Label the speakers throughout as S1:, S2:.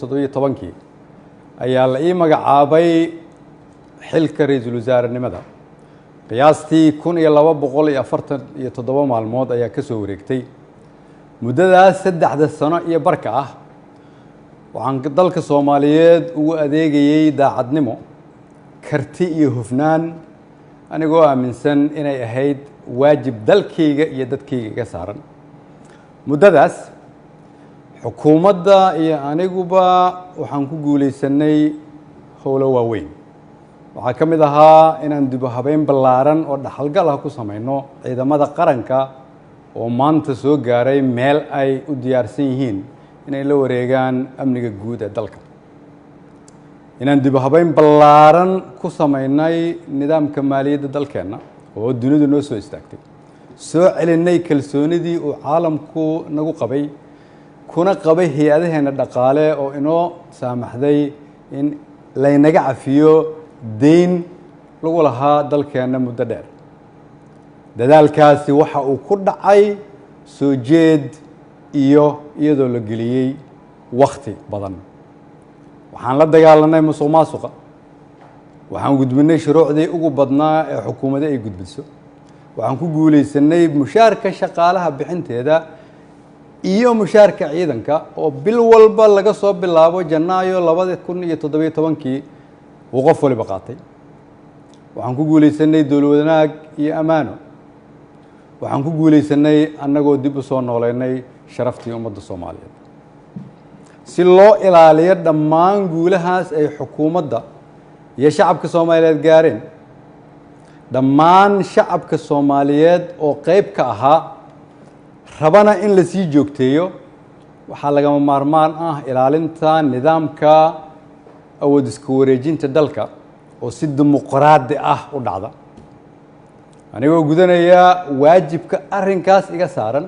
S1: 17-kii ayaa la ii magacaabay xilka ra-iisul wasaarenimada. Qiyaastii 1247 maalmood ayaa ka soo wareegtay. Muddadaas 3da sano iyo barka ah waxaan dalka Soomaaliyeed ugu adeegayey daacadnimo, karti iyo hufnaan, anigoo aaminsan inay ahayd waajib dalkayga iyo dadkayga iga saaran. Muddadaas xukuumadda iyo aniguba waxaan ku guulaysanay howlo waaweyn. Waxaa ka mid ahaa inaan dib u habeyn ballaaran oo dhaxalgal ah ku samayno ciidamada qaranka, oo maanta soo gaaray meel ay u diyaarsan yihiin inay la wareegaan amniga guud ee dalka. Inaan dib u habeyn ballaaran ku samaynay nidaamka maaliyadda dalkeenna oo dunidu noo soo istaagtay, soo celinay kalsoonidii uu caalamku nagu qabay kuna qabay hay-adaheenna dhaqaale, oo inoo saamaxday in laynaga cafiyo deyn lagu lahaa dalkeenna muddo dheer. Dadaalkaasi waxa uu ku dhacay soo jeed iyo iyadoo la geliyey wakhti badan. Waxaan la dagaalanay musuq maasuqa. Waxaan gudbinay shuruucdii ugu badnaa ee xukuumadda ay gudbiso. Waxaan ku guulaysanay mushaarka shaqaalaha bixinteeda iyo mushaarka ciidanka, oo bil walba laga soo bilaabo Janaayo 2017-kii uu qof waliba qaatay. Waxaan ku guulaysanay dowlad wanaag iyo ammaano. Waxaan ku guulaysanay annagoo dib u soo nooleynay sharaftii ummadda Soomaaliyeed. Si loo ilaaliyo dhammaan guulahaas ay xukuumadda iyo shacabka Soomaaliyeed gaareen, dhammaan shacabka Soomaaliyeed oo qeyb ka ahaa rabana in la sii joogteeyo, waxaa lagama maarmaan ah ilaalinta nidaamka awood isku wareejinta dalka oo si dimuqraadi ah u dhacda. Anigoo gudanaya waajibka arrinkaas iga saaran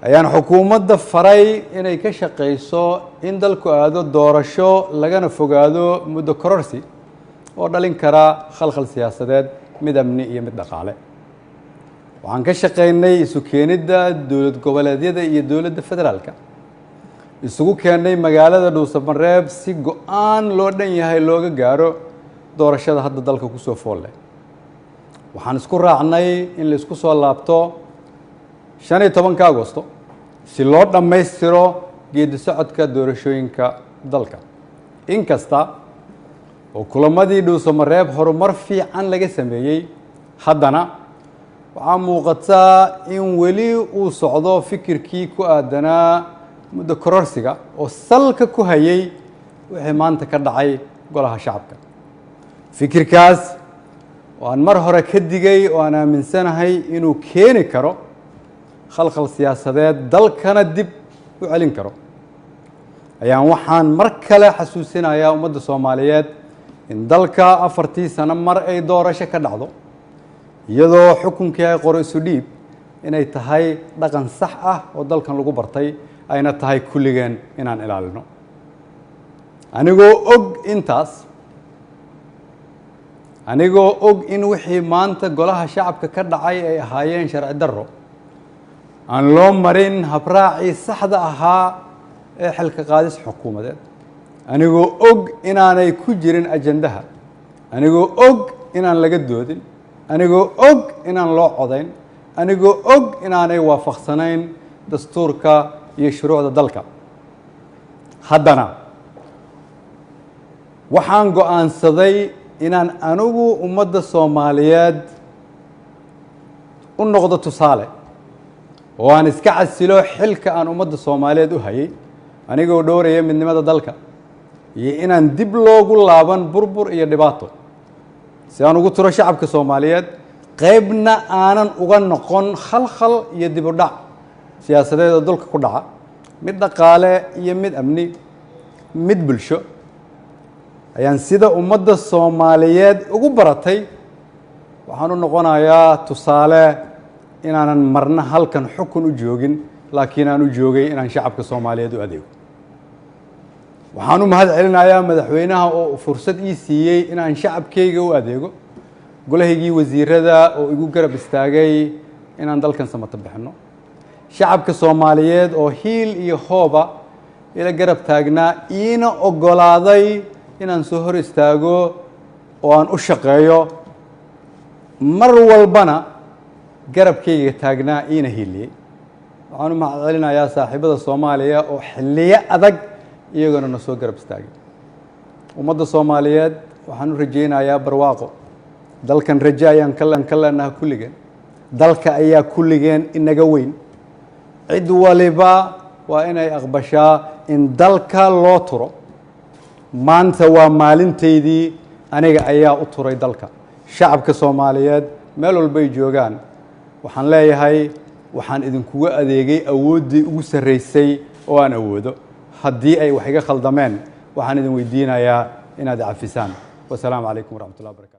S1: ayaan xukuumadda faray inay ka shaqayso in dalku aado doorasho, lagana fogaado muddo kororsi oo dhalin kara khalkhal siyaasadeed, mid amni iyo mid dhaqaale. Waxaan ka shaqaynay isu keenidda dowlad goboleedyada iyo dowladda federaalka, isugu keennay magaalada Dhuusamareeb si go-aan loo dhan yahay looga gaaro doorashada hadda dalka kusoo fool leh. Waxaan isku raacnay in la isku soo laabto 15-ka Agosto si loo dhammaystiro geedi socodka doorashooyinka dalka. Inkasta oo kulamadii Dhuusamareeb horumar fiican laga sameeyey, haddana waxaa muuqataa in weli uu socdo fikirkii ku aadanaa muddo kororsiga oo salka ku hayay wixii maanta ka dhacay Golaha Shacabka. Fikirkaas oo aan mar hore ka digay oo aan aaminsanahay inuu keeni karo khalkhal siyaasadeed, dalkana dib u celin karo, ayaan waxaan mar kale xasuusinayaa ummadda Soomaaliyeed in dalka 4-tii sano mar ay doorasho ka dhacdo, iyadoo xukunkii ay qoro isu dhiib inay tahay dhaqan sax ah oo dalkan lagu bartay, ayna tahay kulligeen inaan ilaalino. Anigoo og intaas, anigoo og in wixii maanta Golaha Shacabka ka dhacay ay ahaayeen sharci darro aan loo marin habraacii saxda ahaa ee xilka qaadis xukuumadeed, anigoo og inaanay ku jirin ajandaha, anigoo og inaan laga doodin, anigoo og inaan loo codayn, anigoo og inaanay waafaqsanayn dastuurka iyo shuruucda dalka, haddana waxaan go'aansaday inaan anigu ummadda Soomaaliyeed u noqdo tusaale oo aan iska casilo xilka aan ummadda Soomaaliyeed u hayay, anigoo dhowraya midnimada dalka iyo inaan dib loogu laaban burbur iyo dhibaato, si aan ugu turo shacabka Soomaaliyeed, qaybna aanan uga noqon khalkhal iyo dib u dhac siyaasadeed oo dalka ku dhaca, mid dhaqaale iyo mid amni, mid bulsho, ayaan sida ummadda Soomaaliyeed ugu baratay waxaan u noqonayaa tusaale inaanan marna halkan xukun u joogin, laakiin aan u joogay inaan shacabka Soomaaliyeed u adeego. Waxaan u mahad celinayaa madaxweynaha oo fursad ii siiyey inaan shacabkayga u adeego, golahaygii wasiirada oo igu garab istaagay inaan dalkan samato bixinno, shacabka Soomaaliyeed oo hiil iyo hooba ila garab taagnaa, iina oggolaaday inaan soo hor istaago oo aan u shaqeeyo, mar walbana garabkayga taagnaa, iina hiiliyey. Waxaan u mahad celinayaa saaxiibada Soomaaliya oo xilliyo adag iyagona na soo garab istaagay. Ummadda Soomaaliyeed waxaan u rajaynayaa barwaaqo. Dalkan rajo ayaan ka leenaha kulligeen. Dalka ayaa kulligeen inaga weyn. Cid waliba waa inay aqbashaa in dalka loo turo. Maanta waa maalintaydii, aniga ayaa u turay dalka. Shacabka Soomaaliyeed meel walbay joogaan waxaan leeyahay, waxaan idinkuga adeegay awooddii ugu sarraysay oo aan awoodo. Haddii ay wax iga khaldameen, waxaan idin weydiinayaa inaad cafisaan. Wasalaamu calaykum waraxmatullahi wabarakatu.